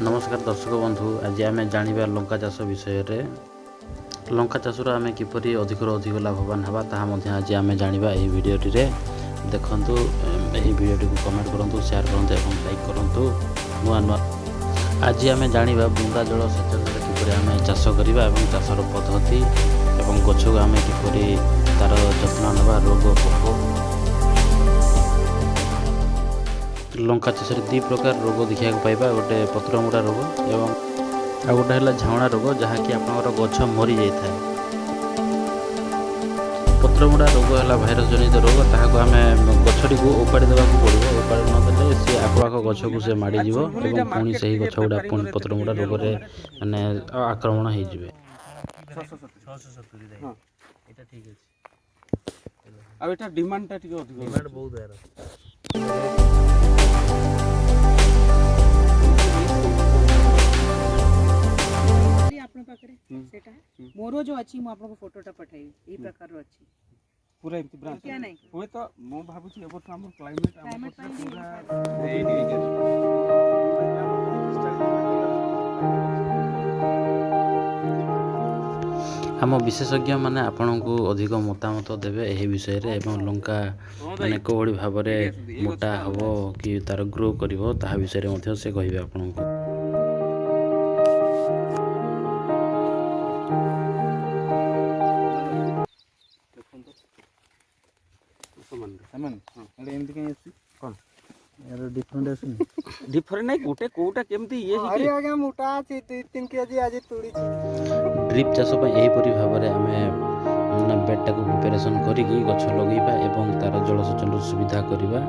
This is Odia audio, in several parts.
ନମସ୍କାର ଦର୍ଶକ ବନ୍ଧୁ, ଆଜି ଆମେ ଜାଣିବା ଲଙ୍କା ଚାଷ ବିଷୟରେ। ଲଙ୍କା ଚାଷରୁ ଆମେ କିପରି ଅଧିକରୁ ଅଧିକ ଲାଭବାନ ହେବା, ତାହା ମଧ୍ୟ ଆଜି ଆମେ ଜାଣିବା ଏହି ଭିଡ଼ିଓଟିରେ। ଦେଖନ୍ତୁ, ଏହି ଭିଡ଼ିଓଟିକୁ କମେଣ୍ଟ କରନ୍ତୁ, ସେୟାର କରନ୍ତୁ ଏବଂ ଲାଇକ୍ କରନ୍ତୁ। ନୂଆ ନୂଆ ଆଜି ଆମେ ଜାଣିବା ବୁନ୍ଦା ଜଳସେଚନରେ କିପରି ଆମେ ଚାଷ କରିବା ଏବଂ ଚାଷର ପଦ୍ଧତି ଏବଂ ଗଛକୁ ଆମେ କିପରି ତା'ର ଯତ୍ନ ନେବା, ରୋଗ ପୋକ। ଲଙ୍କା ଚାଷରେ ଦୁଇ ପ୍ରକାର ରୋଗ ଦେଖିବାକୁ ପାଇବା, ଗୋଟେ ପତ୍ରମୁଡ଼ା ରୋଗ ଏବଂ ଆଉ ଗୋଟେ ହେଲା ଝାଉଁଳା ରୋଗ, ଯାହାକି ଆପଣଙ୍କର ଗଛ ମରିଯାଇଥାଏ। ପତ୍ରମୁଡ଼ା ରୋଗ ହେଲା ଭାଇରସ୍ ଜନିତ ରୋଗ। ତାହାକୁ ଆମେ ଗଛଟିକୁ ଉପାଡ଼ି ଦେବାକୁ ପଡ଼ିବ। ଉପାଡ଼ି ନଦେଲେ ସିଏ ଆଖପାଖ ଗଛକୁ ସେ ମାଡ଼ିଯିବ ଏବଂ ପୁଣି ସେହି ଗଛ ଗୁଡ଼ା ପୁଣି ପତ୍ରମୁଡ଼ା ରୋଗରେ ମାନେ ଆକ୍ରମଣ ହେଇଯିବେ। 670। ହଁ। ଏଇଟା ଠିକ୍ ଅଛି। ଆଉ ଏଟା ଡିମାଣ୍ଡଟା ଟିକେ ଅଧିକ। ଡିମାଣ୍ଡ ବହୁତ ଏହାର। ଆପଣଙ୍କ ପାଖରେ ସେଇଟା ମୋର ଯୋଉ ଅଛି, ମୁଁ ଆପଣଙ୍କୁ ଫଟୋଟା ପଠାଇବି। ଏଇ ପ୍ରକାରର ଅଛି। ପୁରା ଏମିତି ବ୍ରାଞ୍ଚ କିଆ ନାହିଁ। ହୁଏତ ମୁଁ ଭାବୁଛି ଏ ବର୍ଷ ଆମର କ୍ଲାଇମେଟ୍ ଆମ Climate ପଟରେ ପାଇଁ ବି ପୁରା ହେଇପାରେ। ଏଇଠି ଆମର 35-40 ଦିନ ଗଲା। ଆମ ବିଶେଷଜ୍ଞମାନେ ଆପଣଙ୍କୁ ଅଧିକ ମତାମତ ଦେବେ ଏହି ବିଷୟରେ ଏବଂ ଲଙ୍କା ମାନେ କେଉଁଭଳି ଭାବରେ ମୋଟା ହେବ କି ତା'ର ଗ୍ରୋ କରିବ, ତାହା ବିଷୟରେ ମଧ୍ୟ ସେ କହିବେ ଆପଣଙ୍କୁ। ଦେଖନ୍ତୁ, ସମାନ। ସମାନ। ହଁ। ଏଇଟା ଏମିତି କାହିଁ ଆସୁଛି? କ'ଣ? ଏହାର ଡିଫରେଣ୍ଟ ଆସୁନି। ଡିଫରେଣ୍ଟ ନାଇଁ, ଗୋଟେ କୋଉଟା କେମିତି ଇଏ ଆରେ ହେଇକି। ଆଜ୍ଞା, ମୋଟା ଅଛି, 2-3 କେଜି ଆଜି ତୁଳିଛି। ଡ୍ରିପ୍ ଚାଷ ପାଇଁ ଏହିପରି ଭାବରେ ଆମେ ମାନେ ବେଡ଼ଟାକୁ ପ୍ରିପାରେସନ୍ କରିକି ଗଛ ଲଗେଇବା ଏବଂ ତା'ର ଜଳସେଚନର ସୁବିଧା କରିବା।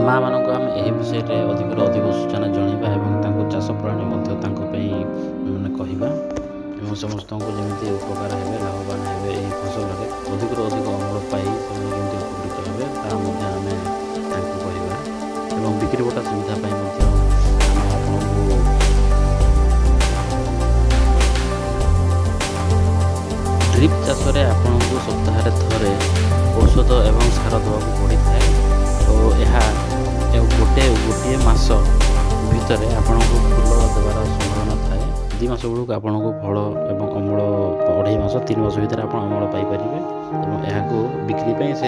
ମାଆମାନଙ୍କୁ ଆମେ ଏହି ବିଷୟରେ ଅଧିକରୁ ଅଧିକ ସୂଚନା ଜଣାଇବା ଏବଂ ତାଙ୍କୁ ଚାଷ ପ୍ରଣାଳୀ ମଧ୍ୟ ତାଙ୍କ ପାଇଁ ମାନେ କହିବା ଏବଂ ସମସ୍ତଙ୍କୁ ଯେମିତି ଉପକାର ହେବେ, ଲାଭବାନ ହେବେ, ଏହି ଫସଲରେ ଅଧିକରୁ ଅଧିକ ଅମଳ ପାଇ ସେମାନେ କେମିତି ଉପକୃତ ହେବେ, ତାହା ମଧ୍ୟ ଆମେ ତାଙ୍କୁ କହିବା ଏବଂ ବିକ୍ରି ବଟା ସୁବିଧା ପାଇଁ ମଧ୍ୟ ଆମେ ଆପଣଙ୍କୁ। ଡ୍ରିପ୍ ଚାଷରେ ଆପଣଙ୍କୁ ସପ୍ତାହରେ ଥରେ ଔଷଧ ଏବଂ ସାର ଦେବାକୁ ପଡ଼ିଥାଏ ଓ ଏହା ଗୋଟିଏ ମାସ ଭିତରେ ଆପଣଙ୍କୁ ଫୁଲ ଦେବାର ସମ୍ଭାବନା ଥାଏ। 2 ମାସ ବେଳକୁ ଆପଣଙ୍କୁ ଫଳ ଏବଂ ଅମଳ, 2.5 ମାସ 3 ମାସ ଭିତରେ ଆପଣ ଅମଳ ପାଇପାରିବେ ଏବଂ ଏହାକୁ ବିକ୍ରି ପାଇଁ ସେ